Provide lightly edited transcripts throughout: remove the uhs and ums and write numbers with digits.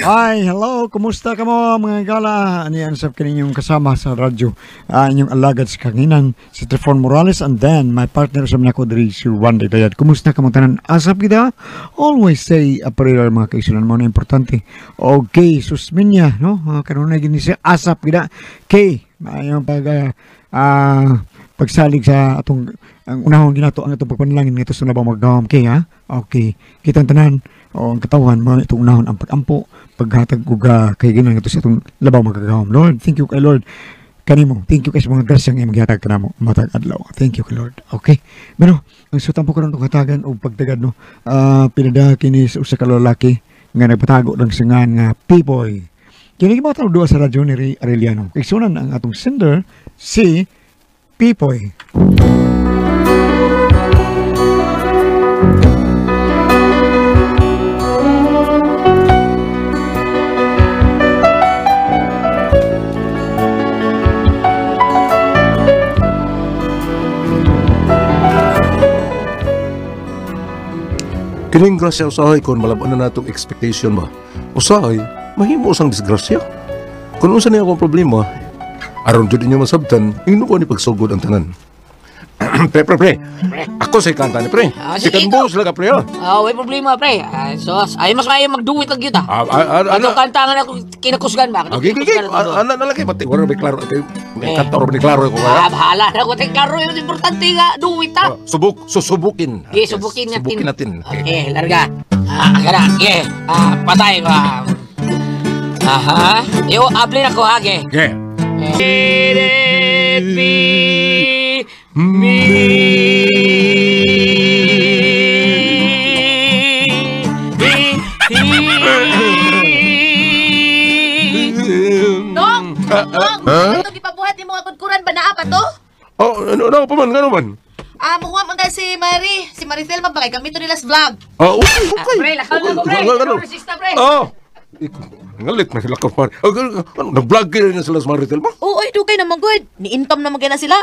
Hi, hello, kumusta ka mo mga gala? Ani ang sab kaninyong kasama sa radyo, inyong alagad sa kanginan, si Trifon Morales, and then my partner sa mga ko diri si Randy Dayad. Kumusta ka mo tanan? Asap kita? Always say a prayer mga kaisunan mo na importante. Okay, susminya, no? Kanunay gini siya asap kita. Kay, maayong pag pagsalig sa atong ang unahon ginato ang atong pagpanalangin ngadto sa labang magagahom kay ha. Okay, kitang tanan o ang katawan mo itong unahon ang pagampo, paghatag og kay ginan ngadto sa atong labaw magagahom. Lord, thank you kay Lord kanimo. Thank you kay sa mga grasya nga imong gihatag kanamo matag adlaw. Thank you kay Lord. Okay. Pero ang sutan po karon tong hatagan og pagtagad no. Pinada kini sa usa ka lalaki nga nagpatago lang sa ngan nga Pipoy. Kini gibawat duha sa radyo ni Ray Arellano. Kay sunan ang atong sender si Pipoy. Kining grasya usahay kung malab-an na natong expectation ba. Usahay, mahimo usang disgrasya. Kung unsa niya akong problema, aron jud inyo masabtan, ingno ko ni pagsugod ang tanan. Pre, pre, pre. Ako sa kanta ni pre. Sige, Si Kanbo sila ka pre. Way problema pre. So, ay mas maayo magduwit lang gyud ah. Ano? Ano kanta nga na kinakusgan ba? Okay, okay, okay. Ano na lang kay pati wala ba klaro kay may kanta ro ni klaro ko kaya. Bahala na ko tay klaro yung importante nga duwit ah. Subuk, susubukin. Okay, subukin natin. Subukin natin. Okay, larga. Kana. Okay. Patay ba. Aha. Yo, abli na ko ha, okay. Okay. Let it be me. Dong! Dong! Ito gipabuhat ni mga kudkuran ba naa pa to? Oh, ano na pa man, ngano man? Mukuha man tayo si Mary. Si Maricel man ba kay gamito nila sa vlog. Okay, okay. Pre, lakaw na ko, pre. Ano? Resista, pre. Ngalit na sila ka, pare. Nag-vlog kayo na sila sa Maricel ba? Oo, ay, dugay naman good. Ni-income naman kayo na sila.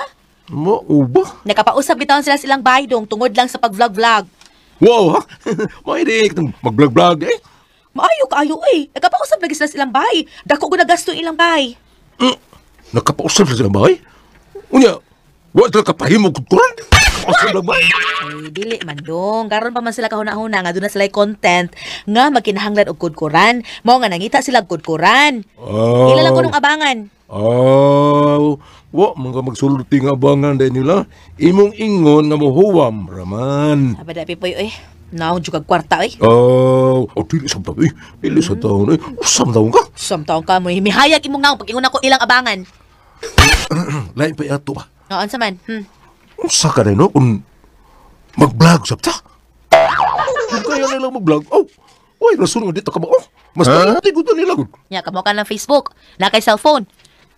Mauba? Nakapausap bitawan sila silang bahay dong tungod lang sa pag-vlog-vlog. Wow, ha? Mahilig. Mag-vlog-vlog, eh. Maayo kaayo, eh. Nakapausap lagi sila silang bahay. Dako ko na gasto ilang bahay. Nakapausap sila silang bahay? Unya, wala sila kapahimog kudkuran. Nakapausap lang bahay. Ay, dili man dong. Karon pa man sila kahuna-huna nga doon na sila content nga magkinahanglan og kudkuran. Mao nga nangita sila og kudkuran. Oh. Ila lang ko nung abangan. Oh, wa man ka magsulti nga abangan dahil nila. Imong ingon nga mohuwam raman. Aba da Pipoy oy. Naong jud kag kwarta oy. Oh, oh dili sa taon eh. Dili sa taon eh. Usam taon ka. Usam taon ka mo. Mihayag imong naong pag ingon ako ilang abangan. Lain pa yato ba? Oo, unsa man? Unsa ka rin, no? Kung mag-vlog sa ta. Kung kaya nila mag-vlog, oh, uy, rason nga dito ka ba? Oh, mas huh? Ko nila. Nya, kamo ka ng Facebook, na kay cellphone.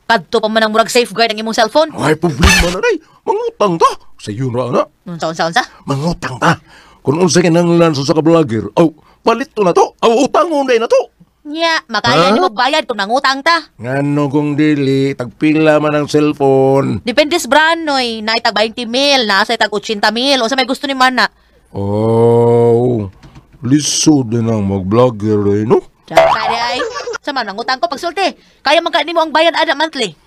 Kadto pa man ang murag safeguard ang imong cellphone. Ay, problema na rin. Mangutang ta. Sa iyo na, ana. Unsa, unsa, unsa? Mangutang ta. Kung unsa kinahanglan sa ka-vlogger, oh, palit to na to. Oh, utangon na to. Nya, makaya nimo bayad kung nangutang ta. Ngano kung dili, tagpila man ang cellphone. Depende sa brand, noy. Naay tag 20 mil, nasa tag 80 mil. Unsa may gusto ni man na? Oh, lisod na nang mag-vlogger eh, no? Tsaka di ay. Sa man, nangutang ko pagsulti. Kaya man ka nimo ang bayad ana monthly.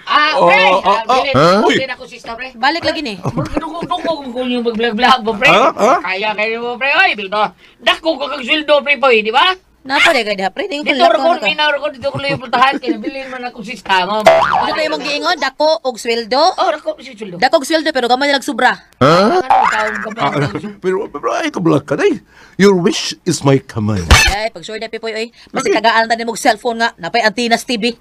Pre! Uy! Dili na ko sista, pre. Balik lagi ni. Dugong ko yung mag-vlog-vlog mo, pre. Kaya kayo mo, pre. Oy, dito. Dako ko kag sweldo, pre, boy, di ba? Napa di ka diha, pre. Dito Dito ko, minaro ko, dito ko lang yung puntahan. Kinabilin man ako sista mo. Ano pa imong giingon? Dako og sweldo? Oh, dako si sweldo. Dako og sweldo pero gamay na nagsubra. Pero ay, ka-vlog ka na eh. Your wish is my command. Ay, pag sure na Pipoy, oy. Mas tagaan na nimog cellphone nga. Napay antinas TV.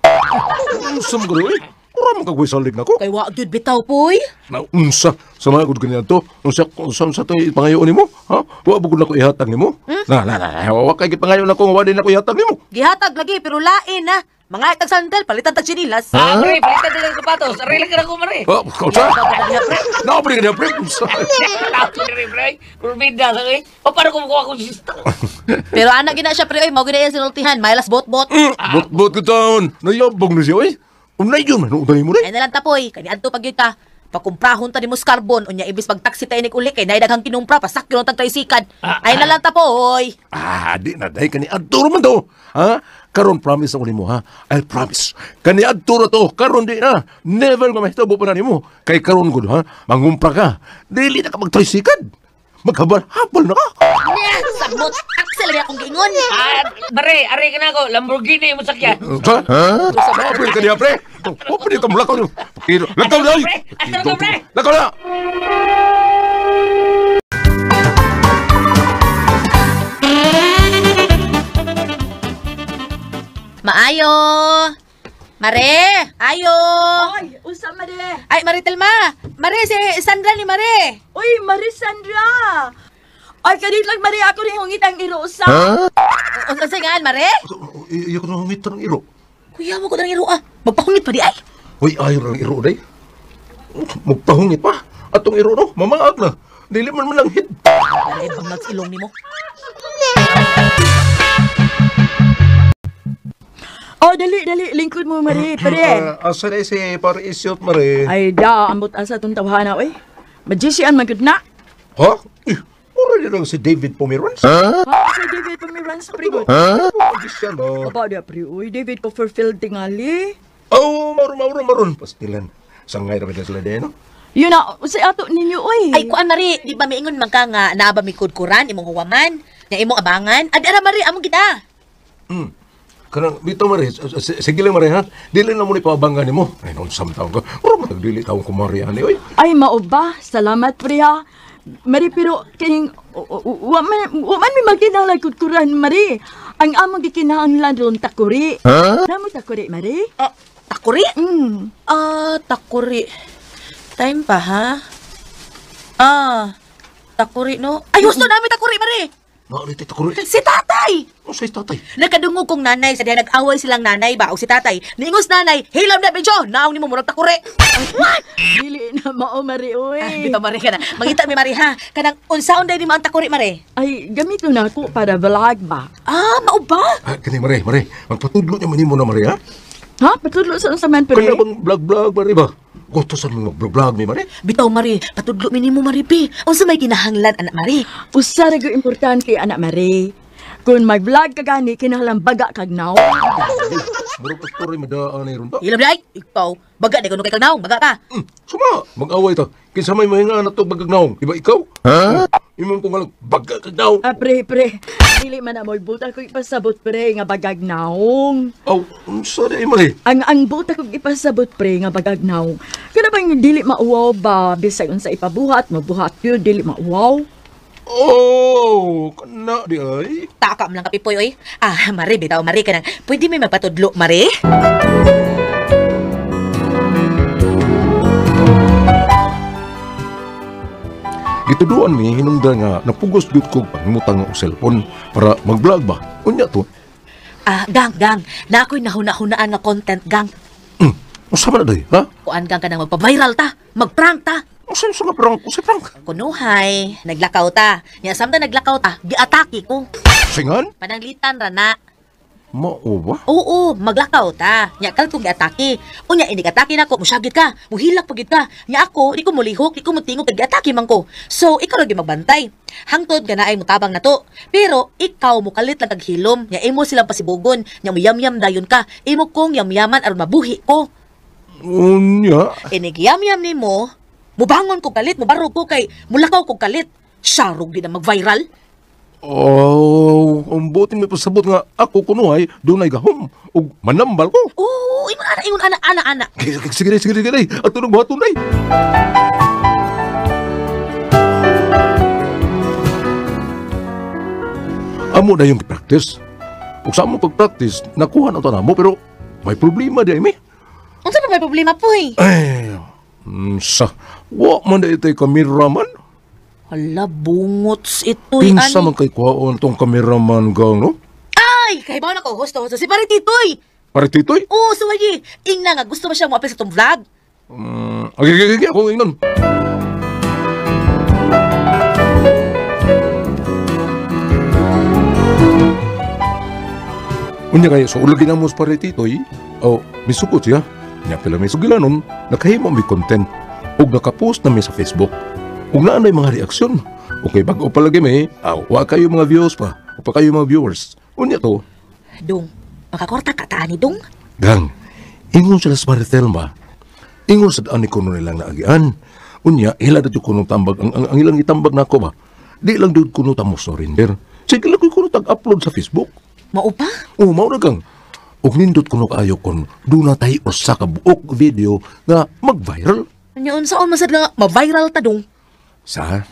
Unsa man gano'n eh? Ura man kagway salig na ko. Kay wa gyud bitaw, Poy. Na unsa sa mga gud kaniya to. Unsa unsa unsa to ipangayoon nimo? Ha? Wa bugod na ko ihatag nimo? Na na na. Wa kay gipangayoon nako nga wa din ako ihatag nimo. Gihatag lagi pero lain na. Mga itag sandal, palitan tag sinilas. Pre, palitan din ang sapatos. Aray lang ka na ko, mare. Ha? Unsa? Na pre ka pre. Unsa? Pre, pre. Kurbida sa eh. O paano ko makuha kong sista? Pero anak gina siya pre, oy, mao gina iya sinultihan, mailas bot-bot. Bot bot ka taon. Nayabong na siya oy. Unay yun man, unay mo na. Ay na lang tapoy, kani adto pag gyud ta. Pakumprahon ta nimo carbon unya ibis pag taxi ta inig uli kay naay daghang kinumpra pasakyon tag tricycle. Ay na lang ta poy. Ah, di na day kani adto man to. Ha? Karon promise ako nimo ha. I'll promise. Kani adto ra to, karon di na. Never nga mahitabo pa na nimo. Kay karon gud ha, mangumpra ka. Dili na ka magtrisikad. Maghabal-habal na ka. Sabot, Axel rin akong giingon. Ah, bare, ari ka na ako. Lamborghini mo sakyan. Ha? Ha? Ka niya, pre. Oh, pwede ka mulakaw niyo. Lakaw na! Pre, asa na ka, pre? Lakaw na! Maayo! Mare! Ayo! Ay, unsa Mare? Ay, Mare Telma! Mare, si Sandra ni Mare! Uy, Mare Sandra! Ay, kanit lang Mare, ako rin hungit ang iro sa. Unsa nga, Mare? Iya ko na hungit ng iro. Kuya mo ko ng iro ah. Magpahungit pa di ay. Uy, ayaw ng iro day. Magpahungit pa. Atong iro no, mamaag na. Dili man mananghid. Mare, bangag ilong nimo. Oh, dali, dali, lingkod mo Mare, pare. Asa na si pare isyot, Mare? Ay, da, ambot asa tong tawhana, oy. Magician man gud na. Ha? Eh, mura din lang si David Pomeranz. Ha, si David Pomeranz, pre gud. Ha? Magician ba? Aba, di pre, uy, David Copperfield tingali. Oh, maron, maron, maron. Pastilan. Sangay ra ba sila din, no? Yun na, usay ato ninyo, oy. Ay, kuan Mare, di ba miingon man ka nga naa ba mikudkuran imong huwaman, nga imong abangan? Adi ara Mare, among kita. Kanang dito Mare, sige lang Mare ha. Dili na mo ni paabangan nimo. Ay non sam taon ka. Mura man dili taon ko Mare ani oy. Ay, mao ba? Salamat, pre, ha. Mare, pero kining wa man mi magkinahanglan kudkuran, Mare. Ang among gikinahanglan ron takuri. Ha? Namo takuri, Mare? Ah, takuri? Mm. Ah, takuri. Time pa ha? Ah, takuri no? Ay, gusto namin takuri, Mare. Naari ti takuri. Si tatay! Unsay tatay? Nakadungog kong nanay sa diha nag-away silang nanay ba o si tatay. Niingos nanay, hilam na medyo, naong nimo murag takuri. What? Dili na mao, Mare, oy. Ah, bitaw Mare ka na. Mangita mi Mare ha. Kanang unsaon day nimo ang takuri Mare? Ay, gamito na ako para vlog ba? Ah, mao ba? Ah, kani Mare, Mare, magpatudlo niya man nimo na Mare ha. Ha? Patudlo sa unsa man, pre? Kaya bang vlog-vlog Mare ba? Gusto sa mga vlog-vlog ni Mare. Bitaw Mare, patudlo mi nimo Mare pi. Unsa may kinahanglan anak Mare? Usa ra gyud importante, anak Mare. Kung mag-vlog ka gani, kinahanglan baga kag naong. Murag aktor ay madaan ni ron ba? Hilam day, ikaw, baga di kuno kay kalnaong, baga ka. Suma, mag-away ta. Kinsa may mahinga na to bagagnaong. Di ba ikaw? Ha? Imong kung alam, bagagnaong. Ah, pre, pre. Dili man amoy buta ko ipasabot, pre, nga bagag naong. Aw, unsa di ay Mare? Ang buta kong ipasabot, pre, nga bagag naong. Kana bang dili mauwaw ba? Bisag unsa ipabuhat, mabuhat yun, dili mauwaw. Oh, kana di ay. Taka mo lang kapipoy oy. Ah, Mare, bitaw Mare kanang pwede may magpatudlo Mare? Gituduan mi hinungdan nga napugos gyud ko pangimutang og cellphone para mag-vlog ba. Unya to. Ah, gang, gang. Na ako'y nahuna-hunaan nga content, gang. Unsa man na day, ha? Kuan gang ka nang magpa-viral ta, mag-prank ta. Unsa sa nga prank? Unsa prank? Kunuhay, naglakaw ta. Nya samtang naglakaw ta, giatake ko. Singan? Pananglitan ra na. Mao ba? Oo, maglakaw ta. Nya kal kong giatake. Unya inig atake nako, musyagit ka, muhilak pagid ka. Nya ako, di ko mulihok, di ko mutingog kay giatake man ko. So, ikaw lagi magbantay. Hangtod ka na ay mutabang na to. Pero ikaw mukalit lang kag hilom, nya imo silang pasibugon, nya muyamyam dayon ka. Imo kong yamyaman aron mabuhi ko. Unya. Inig yamyam nimo, mubangon ko kalit, mubarog ko kay mulakaw ko kalit. Sarog di na mag-viral. Oh, ang buti may pasabot nga ako kunuhay dunay gahom ug manambal ko. Oo, ingon ana, ingon ana, ana, ana. Sige, sige, sige, sige. Ato nang buhaton day. Amo na yung practice. Ug sa amo pag-practice, nakuha na to namo pero may problema di ay mi. Unsa pa may problema po eh? Ay, sa wa man na ito'y kameraman. Hala, bungots ito'y Kinsa ani. man kay kuhaon tong kameraman gang, no? Ay, kahibaw na ko, hosto, hosto. Si Pare Titoy. Pare Titoy? Oo, suwayi. Ingna nga, gusto ba siya mo-appeal sa itong vlog? Okay, okay, okay, ako ingnon. Unya kay so ulagi na mo sa Pare Titoy, oh, misukot siya. Nya pila may sugilanon, nakahimo mi content. Ug nakapost na mi sa Facebook. Ug naa nay mga reaksyon. Okay, bago pa lagi mi, wa kayo mga views pa. Wa pa kayo mga viewers. Unya to. Dong, makakorta ka ta ani dong. Gang, ingon sila sa Maritelma. Ingon sa ani kuno nilang naagian. Unya, ila na kuno tambag. Ang ilang itambag nako ba? Di lang dud kuno tamo surrender. Sige lang kuno tag-upload sa Facebook. Mao pa? Oo, mao na kang. Ug nindot kuno kaayo kon duna tay usa ka buok video nga mag-viral. Nya unsaon man sad nga ma-viral ta dong? Sa?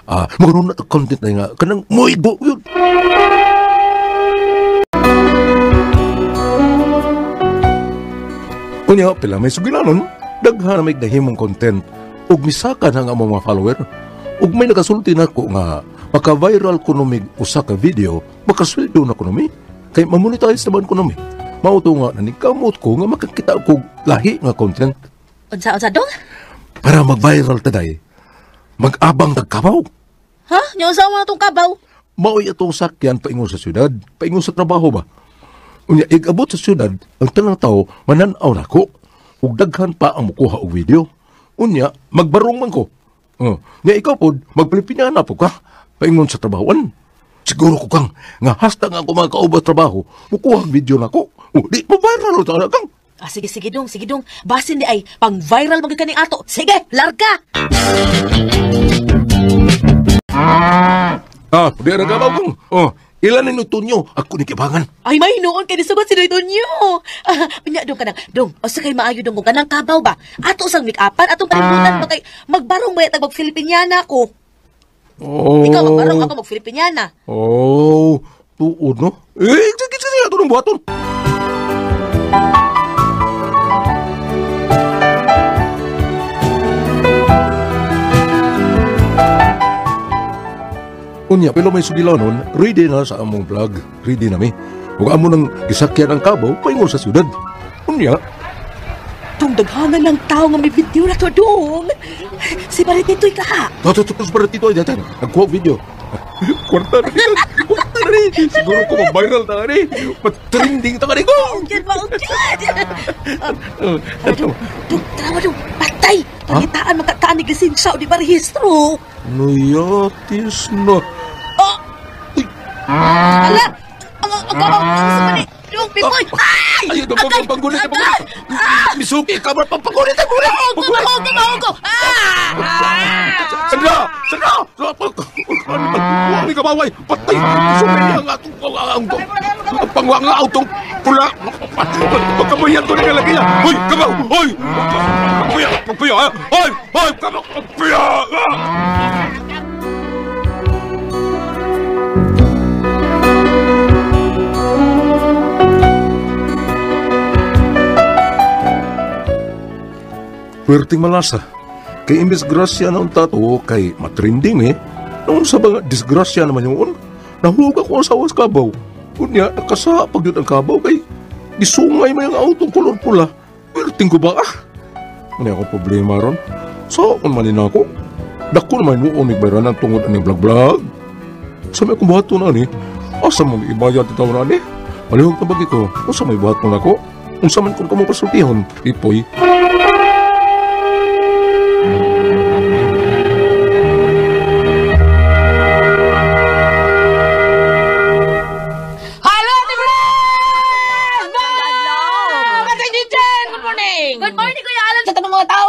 Magkaroon na content na nga kanang moigo yun. Unya, pila may sugilanon, daghan na may nahimong content ug misaka na nga among mga follower. Ug may nakasulti nako nga maka-viral kuno mig usa ka video, makasweldo na kuno mi. Kay mamonetize naman kuno mi. Mao to nga naningkamot ko nga makakita og lahi nga content. Unsa dong? Para mag-viral taday, mag-abang tagkabaw. Ha? Nya unsa man atong kabaw? Mao'y atong sakyan paingon sa syudad, paingon sa trabaho ba. Unya igabot sa syudad, ang tanang tao manan-aw nako ug daghan pa ang mukuha og video. Unya magbarong man ko. Nya ikaw pod magpilipinana po ka paingon sa trabahoan. Siguro ko kang nga hasta nga ako mga kauban trabaho mukuha og video nako. Di mo viral ta kang. Ah, sige sige dong, sige dong. Basin di ay pang viral man gyud kaning ato. Sige, larga. Ah, di ra kabaw kong. Oh, ilan ni Tonyo ako ni kibangan. Ay, may noon kay nisugot si Tonyo. Unya dong kanang, dong, usa kay maayo dong kung kanang kabaw ba. Ato sang make-upan, atong kalibutan ba kay magbarong ba tag mag-Filipiniana ko. Oh. Ikaw magbarong, ako mag-Filipiniana. Oh, tuod no. Eh, sige sige ato nang buhaton. Unya, pero may sugilanon, ready na sa among vlog. Ready na mi. Ug amo nang gisakyan ang kabaw, paingon sa syudad. Unya, Tung daghanan ng tao nga may video na to dong. Si Marititoy ka. Tapos Marititoy datan. Nagkuha video. Kwarta rin. Kwarta rin. Siguro ko mag-viral ta rin. Matrending ta rin ko. Maugyan, maugyan. Dong, tarawa dong. Patay. Pangitaan magkataan ni lisensya o di ba rehistro. Nuyatis na. Oh! Ala! Ang kabaw! Ang sa mani! Dong, Pipoy! Ay! Ay, dong, panggulit! Misuki ka ba? Panggulit! Panggulit! Panggulit! Panggulit! Sandra! Sandra! Huwag ni kabaway! Patay! Misuki niya ang atong pangwa nga autong pula! Pagkabayan to ni kalagi niya! Hoy! Kabaw! Hoy! Pagpuya! Pagpuya! Hoy! Hoy! Kabaw! Pagpuya! Puwerteng malasa. Kay imbes grasya na unta to, kay matrending eh. Noon sa mga disgrasya naman yun, nahulog ako ang sawas kabaw. Unya, nakasapag yun ang kabaw kay gisungay may ang autong kolor pula. Puwerteng ko ba ah? Ano akong problema ron? So, kung manin ako, dako naman mo unig bayran ang tungod aning vlog-vlog. Sa may akong buhaton na ni, asa mo ibayad itaw na ni? Palihog na bagi ko, unsa may buhaton ako? Unsa man kung kamo pasultihon, ipoy.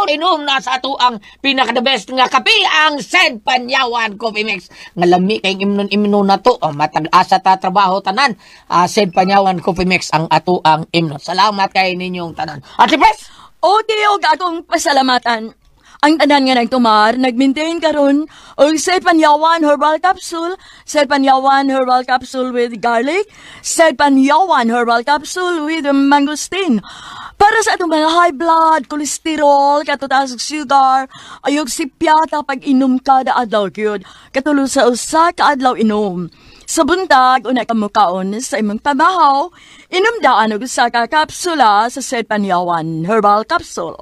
Inom na sa ato ang pinaka the best nga kape, ang Said Panyawan Coffee Mix. Nga lami kay imnon-imnon na to. Oh, matag-asa ta trabaho tanan. Said Panyawan Coffee Mix ang ato ang imnon. Salamat kay ninyong tanan. Ate Pres! Okay, og atong pasalamatan. Ang tanan nga nagtumar, nag-maintain karon og Said Panyawan Herbal Capsule, Said Panyawan Herbal Capsule with garlic, Said Panyawan Herbal Capsule with mangosteen. Para sa atong mga high blood, cholesterol, katutaas og sugar, ayog sipyata pag inom kada adlaw gyud. Katulo sa usa ka adlaw inom. Sa buntag, una ka mukaon sa imong pamahaw, inom daan og usa ka kapsula sa Said Panyawan Herbal Capsule.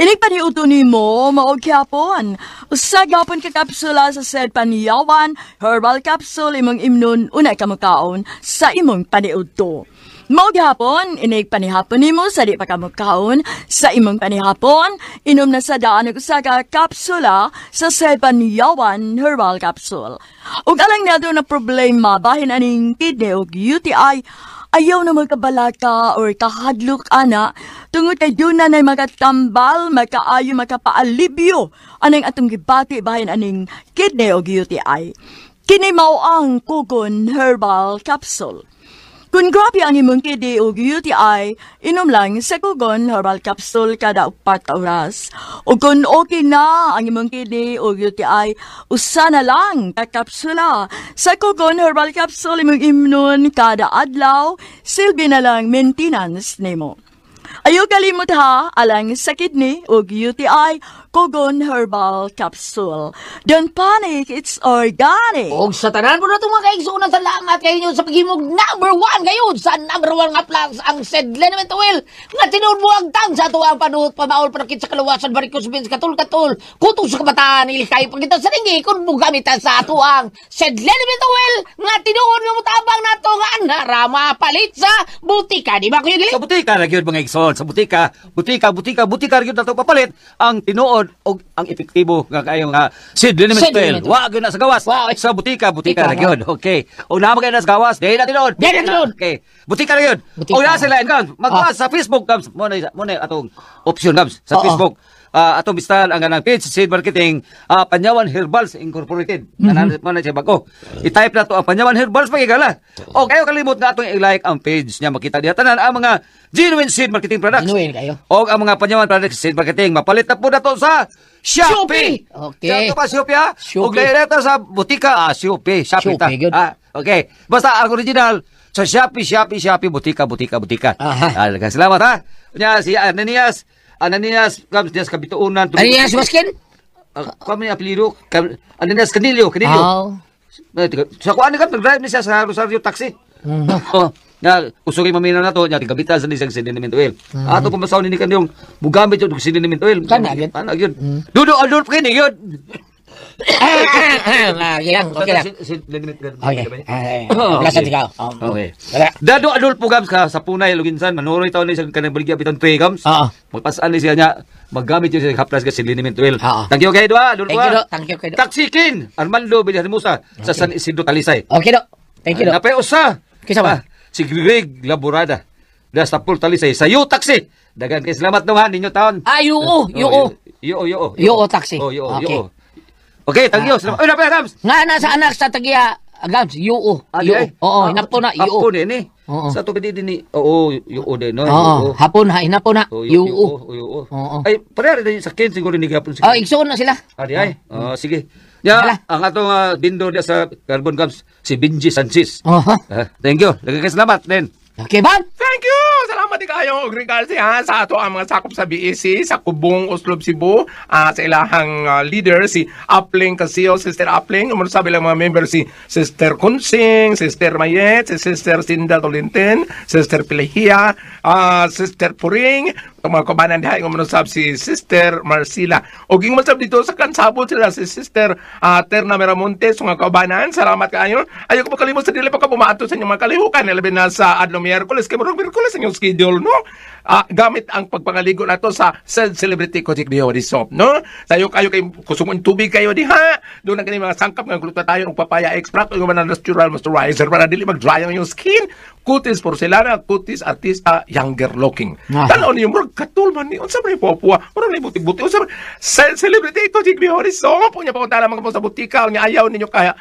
Inig paniuto nimo mao gyapon. Usa gyapon ka kapsula sa Said Panyawan Herbal Capsule imong imnon una ka mukaon sa imong paniudto. Mao gihapon, inig panihapon nimo sa di pa ka mokaon, sa imong panihapon, inom na sa daan og usa ka kapsula sa Sepanyawan Herbal Capsule. Ug alang nato na problema bahin aning kidney ug UTI, ayaw na magkabalaka or kahadlok ana tungod kay duna na makatambal, makaayo, makapaalibyo anang atong gibati bahin aning kidney ug UTI. Kini mao ang Kugon Herbal Capsule. Kung grabe ang imong kidney o UTI, inom lang sa Kugon Herbal Capsule kada 4 ka oras. O kung okay na ang imong kidney o UTI, usa na lang ka kapsula. Sa Kugon Herbal Capsule imong imnon kada adlaw, silbi na lang maintenance nimo. Ayaw kalimot ha, alang sa kidney o UTI, Kugon Herbal Capsule. Don't panic, it's organic. Og sa tanan po na itong mga kaigsunan, salamat kayo sa paghimog number one ngayon sa number one nga plus ang said liniment oil nga tinuod mo ang tang sa ato ang panuot, pamaol, panakit sa kalawasan, varicose veins, katul-katul, kutong sa kabataan, ilikay pagkita sa ringi kung bugamitan sa ato ang said liniment oil nga tinuod nga mutabang nato nga narama palit sa butika. Di ba, Kuya Gili? Sa butika ra gyud, mga igsoon, sa butika, butika, butika, butika ra gyud nato papalit ang tinuod og ang epektibo nga kayo nga seed liniment Seed oil. liniment oil. Wa gyud na sa gawas. Wa. Sa butika, butika ra Butika, gyud. Okay. Og naa na sa gawas, di na tinuod. Di na tinuod. Okay. Butika ra gyud. Butika. Og naa sila gams, magkuha sa Facebook gams, mo na atong option gams sa Facebook. Atong bisitahan ang kanang page Seed Marketing, Panyawan Herbals Incorporated. Kanan mo na siya bago. I-type na to ang Panyawan Herbals pagigala. O kayo kalimot nga atong i-like ang page niya, makita diha tanan ang mga genuine seed marketing products. Genuine kayo. Og ang mga Panyawan products seed marketing mapalit na po na to sa Shopee. Shopee! Okay. Sa pa Shopee ha. Shopee. Og lahi na sa butika, Shopee, Shopee ta. Shopee, good. Ah, okay. Basta ang original sa Shopee, Shopee, Shopee, butika, butika, butika. Aha. Ah, salamat ha. Nya si Ananias, Ananias, kams dias kabituunan. Ano yan, Waskin? Kami ni apelyido, Ananias Canilio, Canilio. Oh. Eh, tiga- Sa kuan ni kam nag-drive ni siya sa Rosario Taxi. Oh, nya usogay maminaw na to, nya tigabitan sa nisang liniment oil. Ato pamasaw ni kaniyong mugamit yung liniment oil. Kana, gyud. Ana gyud. Dudo adol kini gyud. Ah, okay lang, okay lang. Okay. Ah, Plasan ikaw. Oh. Okay. Wala. Dado Adolfo gams ka sa Punay Luginsan manuroy taon ni sa kanang baligya bitong tray gams. Oo. Magpasaan ni siya niya maggamit yun siya haplas ka si liniment oil. Oo. Thank you kay Doa, Adolfo. Thank you, Do. Thank you kay Do. Taksikin Armando Villahermosa sa San Isidro Talisay. Okay, Do. Thank you, Do. Napay usa. Kinsa ba? Ah, si Greg Laborada. Da sa Pul Talisay sa Yu Taxi. Dagan kay salamat no ha ninyo taon. Ah, Yuo, Yuo. Yuo, Yuo. Yuo Taxi. Oh, Yuo, Okay. Yuo. Okay, thank you. Salamat. Uy, napay Gams. Nga na sa anak sa tagiya, Gams, Yuo. Ah, Yuo. di ay. Oo, Ah, hinapon na, Yuo. Hapon eh, ni. Oo. Sa to din ni. Oo, Yuo din no. Oo, hapon ha, hinapon na. Oh, Yuo. Yuo. Oo. Ay, pareha rin sa Ken siguro ni gapon si Oh, igsuon na sila. Ah, di ay. Ah, sige. Ya, Hala. ang atong bindo diya sa Carbon Gams si Benji Sanchez. Oh. Ah, thank you. Daghang kay salamat din. Okay, Bob. Thank you! Salamat din kayo, og regards ha, sa ato ang mga sakop sa BEC, sa Kubong, Oslob, Cebu, sa ilahang leader, si Apling Casio, Sister Apling, umano sabi lang mga member si Sister Kunsing, Sister Mayet, si Sister Sinda Tolintin, Sister Pilihia, Sister Puring, ang mga kabanan diha umano sab si Sister Marcila. O ging sab dito sa Kansabot sila si Sister Terna Meramontes, mga kaubanan, salamat kaayo. Ayaw ko makalimot sa dili pa ka bumato sa inyong mga kalihukan, labi na sa adlaw Miyerkules, kay murag Miyerkules ang inyong schedule, no? Gamit ang pagpangaligo nato sa Said Celebrity Kojic Body Soap, no? Sayo kayo kay kusumon tubig kayo diha. Doon na kini mga sangkap nga gluta tayo og papaya extract ug mga natural moisturizer para dili mag-dry ang inyong skin. Kutis Porcelana, Kutis Artista, younger looking. Tan-aw niyo murag katul man ni unsa man ni popuwa, murag ni butik-butik unsa man Said Celebrity Kojic Body Soap. Unya pa lamang mo sa butika unya ayaw ninyo kaya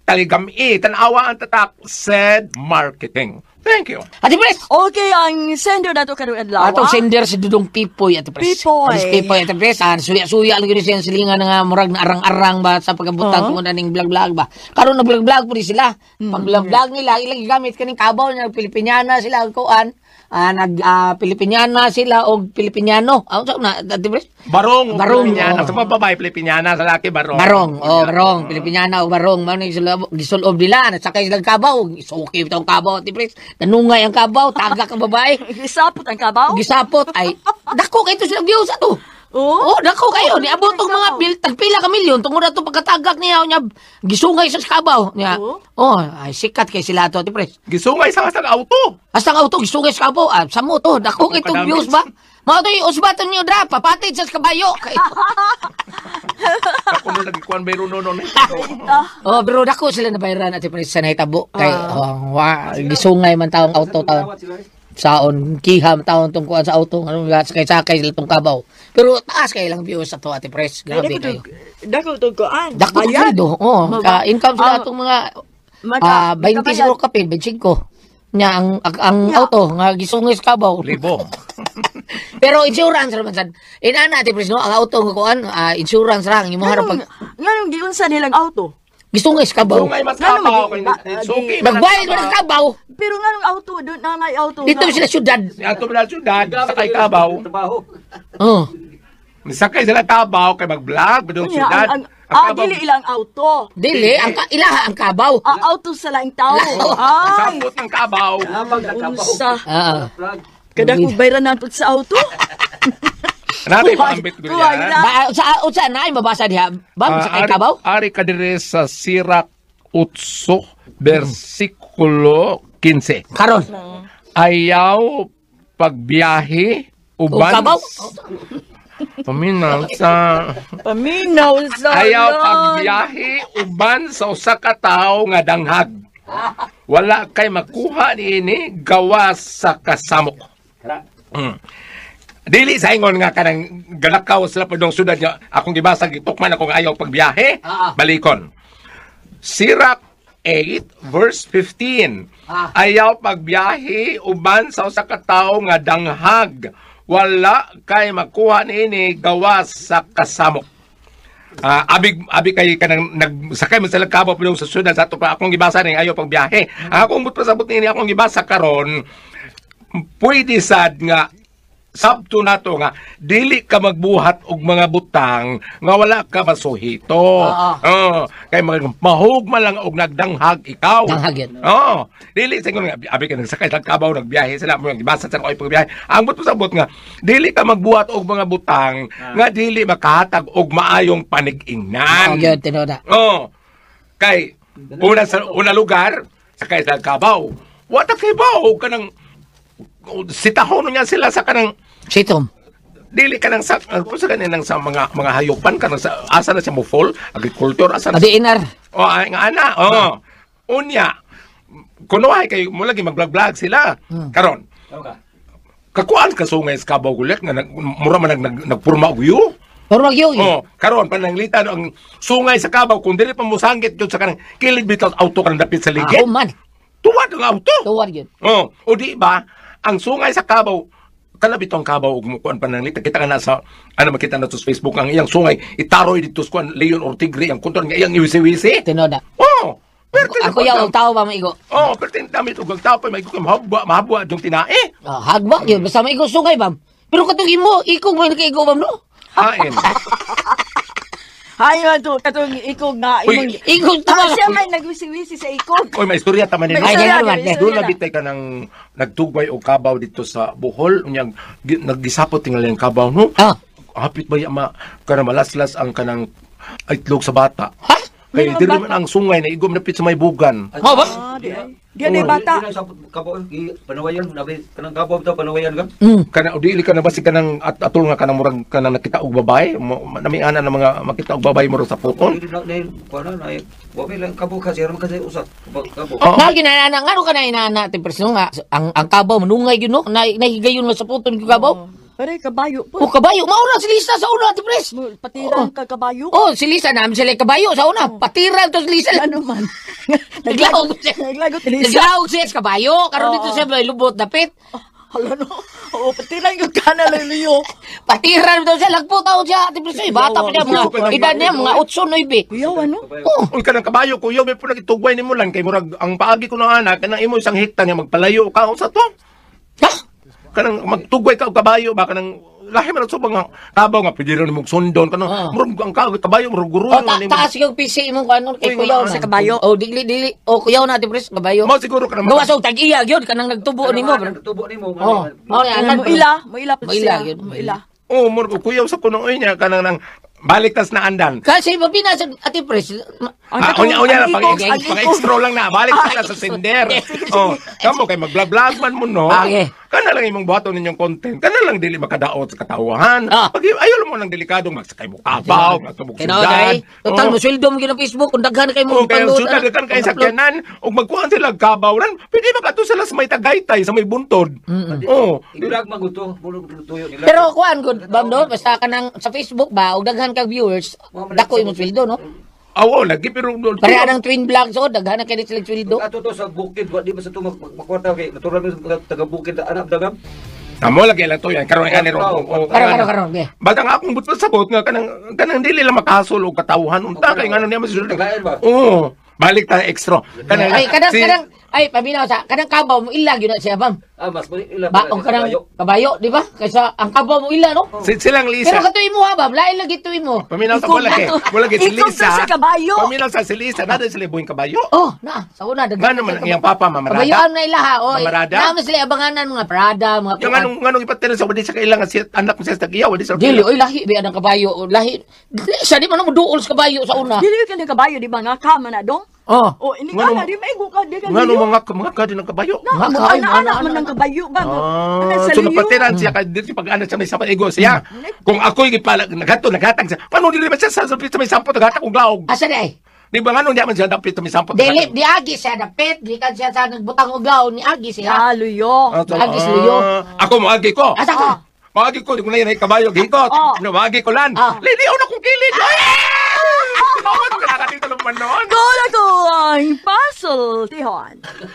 taligami tan-awa ang tatak Said Marketing. Thank you. Ate Pres! Okay, ang sender nato karong adlaw. Atong sender si Dudong Pipoy, Ate Pres. Pipoy. Ate Pipoy, Ate Pres. Ah, suya-suya lang yun siya silingan nga murag na arang-arang ba sa pagkabutan tungod aning vlog-vlog ba. Karon na vlog-vlog po ni sila. Pag vlog-vlog nila, ilang gigamit kaning kabaw niya Pilipiniana sila ang kuan. Ah, nag Pilipiniana sila og Pilipiniano. Ah, unsa na Ate Pres? Barong, Barong, Pilipiniana. oo. Sa mga babae, Pilipiniana. Sa laki, barong. Barong, oh, barong, Pilipiniana o barong, mao ni sila gisulob nila, nasakay silang kabaw, isuki bitong kabaw, Ate Pres. Nanungay ang kabaw, tagak ang babae. Gisapot ang kabaw. Gisapot ay dako kay ito sila views ato. Oh? Oh, dako kayo niabot og mga Kabaw. bil tagpila ka milyon tungod ato pagkatagak niya nya gisungay sa kabaw niya. Oh. Oh, ay sikat kay sila ato, Ate Pres. Gisungay sa sa auto. Hasta ang auto gisungay sa kabaw, ah, samo to dako kay Kadami. itong views ba? Mao to usbaton niyo dra, papatid sa kabayo. Kay Ako na lagi kuan bayro no no. Oh, pero dako sila nabayran, Ate Pres, sa nahitabo kay oh, wa gisungay man taong auto taon. Saon kiham taon tong kuan sa auto ano nga sakay-sakay sila tong kabaw. Pero taas kay lang views sa to, Ate Pres. Grabe kayo. Dako to kuan. Dako to Bayad. sweldo. Oh, Maba- ka income sila Ah, atong mga 20 makabayad. siguro kapin, 25. Nya ang auto nga gisungay sa kabaw. Libo. Pero insurance ra man sad. Inana, Ate Pres, no, ang auto nga kuan, insurance ra ang imong harap pag Nganong giunsa nilang auto? gisungay sa kabaw. Sungay mas Ngano kabaw maging- kay suki. man ang Nagbayad man ang kabaw. Pero nganong auto doon na may auto. Dito nga. sila syudad. Ato na syudad sakay kabaw. Trabaho. Oh. Sakay sila kabaw kay mag-vlog padung Unya, syudad. ang dili ilang auto. Dili ang ilaha ang kabaw. Ah, auto sa laing tao. Ay. Sapot ng kabaw. Habang nagkabaw. Unsa. Ah. Kada ko bayran na sa auto. Natin paambit ko Kuway yan. ra. Ba, sa unsa na ay mabasa diha? Bam sa kay kabaw? Ari ka dire sa Sirak 8 versikulo 15. Karon. Ayaw pagbiyahe O uban kabaw? Paminaw sa Paminaw sa ayaw pagbiyahe uban sa usa ka tawo nga danghag. Wala kay makuha niini gawas sa kasamok. Dili sa ingon nga kanang galakaw sila padung syudad nga akong gibasa gitukman akong ayaw pagbiyahe. Balikon. Sirak 8 verse 15. Ayaw pagbiyahe uban sa usa ka tawo nga danghag. Wala kay makuha niini gawas sa kasamok. Abig abi kay kanang nagsakay man sila kabaw padung sa syudad sa ato pa akong gibasa ning ayaw pagbiyahe. Ang akong pasabot niini akong gibasa karon pwede sad nga sabto nato nga dili ka magbuhat og mga butang nga wala ka masuhito. Oh, kay mahug man lang og nagdanghag ikaw. Danghag yun. Oo. Dili sa nga abi ka nagsakay sa kabaw nagbiyahe sila mo gibasa sa koy pagbiyahe. Ang but pasabot nga dili ka magbuhat og mga butang nga dili makahatag og maayong panig-ingnan. Oh, gyud tinuod na. Oo. Kay una sa una lugar sakay sa kabaw. Wala kay baw kanang sitahon niya sila sa kanang Sitom. dili ka nang sa kung sa kaninang sa mga mga hayupan kanang sa asa na siya mo fall agriculture asa na Adi inar. oh ay, nga ana oh unya kunuhay kay mo lagi mag-vlog sila karon kakuan ka sungay sa kabaw gulit nga mura man nagpurma og view. Pero wag yun. Oh, karon pananglitan ang sungay sa kabaw kung dili pa mosangkit jud sa kanang kilid bitaw auto kanang dapit sa ligid. Ako man. Tuwad ang auto. Tuwad yun. Oh, o di ba ang sungay sa kabaw kalabit ang kabaw ug mukuan pananglita kita ka na sa ano makita na to sa Facebook ang iyang sungay itaroy dito sa kuan leon or tigre ang kontra nga iyang iwisi-wisi. Tinuod na. Oh, Ako yaw ang tao ba maigo. Oh, pero damit og ang tao pa may mahabwa mahabwa dong tinae. Ah, hagba yun. Basta maigo sungay bam. Pero katong imo, ikog mo nakaigo bam no? Hain. Hay man to katong ikog nga Uy. imong Ikog Ah, tama. siya may nagwisi-wisi sa ikog. Oy, may istorya ta man May nino. Ay, istorya, ganun man, may istorya Doon na. labitay ka ng nagtugway o kabaw dito sa Bohol. Unyang naggisapot tingali ang kabaw no. Ah. Hapit ba ya ma kana malaslas ang kanang itlog sa bata. Ha? Kay May mga diri bata. man ang sungay na igom napit sa may bugan. Mao ba? Ah, di ay. Di ay bata. Kabaw, panawayan, nabi kanang kabaw bitaw panawayan ka. Kana o dili ka na basi kanang atol nga kanang murag kanang nakita og babae, nami ana na mga makita og babae murag sa puton. Dili na na kuan na wa may lang kabaw kasi ram kasi usa kabaw. Oo. Nga ginana ngano ka na inana ti presno nga ang kabaw manungay gyud no, nahigayon man sa puton gyud kabaw. Pare kabayo po. O kabayo, mauna si Lisa sa una ti pres. Patiran ka kabayo. Oh, si Lisa namin sila kabayo sa una. Patiran to si Lisa. Ano man. Naglaog siya. Naglagot ni Lisa. Naglaog siya sa kabayo. Karon dito siya may lubot dapit. Hala no. Oo, patiran ko ka na liliyo. Patiran daw siya, lagpo taon siya. Ate Pres, eh, bata pa siya, mga edad niya, mga 8, 9. Kuya, ano? Oh, Uy kanang kabayo kuyo may pud nagitugway nimo lang kay murag ang paagi ko na anak kanang imo isang hektar nga magpalayo ka unsa to? ha? Kanang magtugway ka og kabayo ba kanang lahi man sa mga kabaw nga pwede rin mong sundon kanang murag ang kabayo murag guro Oh, taas yung PC imong kanon kay Uy, kuyaw wala na. Sa kabayo? Oh, dili dili. Oh, kuyaw na Ate Pres, kabayo. Mao siguro kanang Gawas og tag-iya gyud kanang nagtubo nimo. Tubo nimo. Oh, mao na Mo ila, mo ila po Mo ila siya. gyud. Mo ila. Oh, murag kuyaw sa kuno oy niya kanang nang balik tas na andan. Kasi mabina sa Ate Pres. Ang Ah, katong- unya unya ang lang pang, ikog, ang pang ikog. extra lang na balik sila sa sender. Oh, kamo kay mag-vlog man mo no. Okay. Kana lang imong buhaton ninyong content. Kana lang dili makadaot sa katawahan. Ah. Pag ayo mo lang delikadong magsakay mo kabaw, magsabog Kaya kay, total mo sweldo mo gyud ang Facebook kung daghan kay mo Okay, panood, syudad ano, daghan kay pag-upload. sakyanan ug magkuhan sila kabaw ran. Pwede ba kato sila sa may Tagaytay, sa may buntod. Oh, Ilag maguto, tuyo nila. Pero kuan gud bam no, basta kanang sa Facebook ba og daghan kag viewers, dako imong sweldo no. Aw, lagi pero Pareha ng twin vlogs oh, daghan na kay sila sweldo. Ato to sa bukid, wa di ba sa to makwarta kay natural man sa taga bukid anak dagam. Tamo lagi lang to yan karon nga ni ron. Karon karon karon okay. Bata nga akong but sabot nga kanang kanang dili lang makasol og katawhan unta kay ngano niya masulod. Tagayan ba? Oo. Balik ta extra. Kanang Ay kanang si- kanang ay paminaw sa kanang kabaw mo ila gyud na siya bam. Ah, mas mo ila Ba og kanang kabayo, di ba? Kaysa ang kabaw mo ila no. Si, silang Lisa. Pero katuy mo ha bam, lain lagi tuwi mo. Paminaw sa Ikaw wala kay. na to. Wala kay si Ikaw to Lisa. sa kabayo. Paminaw sa si Lisa, nada sila buhing kabayo. Oh, na, sa una daghan. Ngano man ang iyang papa, Mamarada? Kabayoan na ila ha. Oh, Mamarada? Naman sila abanganan mga Prada, mga Yung anong nganong ipatira sa wadi sa kailangan si anak mo siya sa tagiya, wadi sa Dili oy lahi ba ang kabayo, o, lahi. Dili siya di man mo duol sa kabayo sa una. Dili ka ng kabayo, di ba nga kama na dong? Oh. O, ini ka Ngano- na, di maigo ka, di ka Ngano liyo. mga mga ka din ng kabayo. Na, Nga mo, ka, ay, ana, ana, ana, man ana. ng kabayo ba? Ana, Ah, sa so liyo. napatiran siya kay dito pag anak siya may sampat ego siya. Kung ako'y gipala nagato naghatag siya. Paano dili ba siya sa sa may sampot naghatag og laog? Asa di ay? Di ba ngano di man siya dapit sa may sampot? Dili di agi siya dapit, gikan siya sa nagbutang og laon ni agi siya. Ah, luyo. Ah, so, Agi sa luyo. Ako moagi ko. Asa ka? Moagi ko, di ko na yan ay kabayo gikot. Oh. No, moagi ko lan. Ah. Lili na kong kilid. Ay! Tawad ko nakakatito naman noon. Go na ko ang puzzle, Tihon.